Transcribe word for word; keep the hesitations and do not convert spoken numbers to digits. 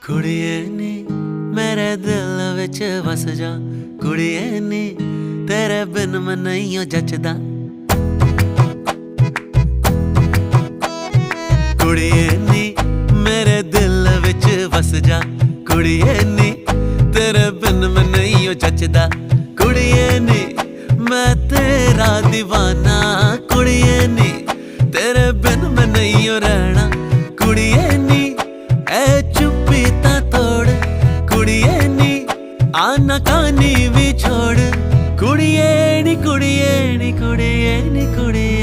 कुड़िए नी, मेरे दिल विच बस जा। कुड़िए नी, तेरे बिन मैं नहीं जचदा। कुड़िए नी, मेरे दिल विच बस जा। कुड़िए नी, तेरे बिन मैं नहीं जचदा। कुड़िए नी, मैं तेरा दीवाना। कुड़िए नी, तेरे बिन मैं नहीं रहना। कुड़िए नी, ऐ चुप्पी तां तोड़। कुड़िए नी, आना कानी भी छोड़। कुड़िए नी, कुड़िए नी, कुड़िए नी, कुड़िए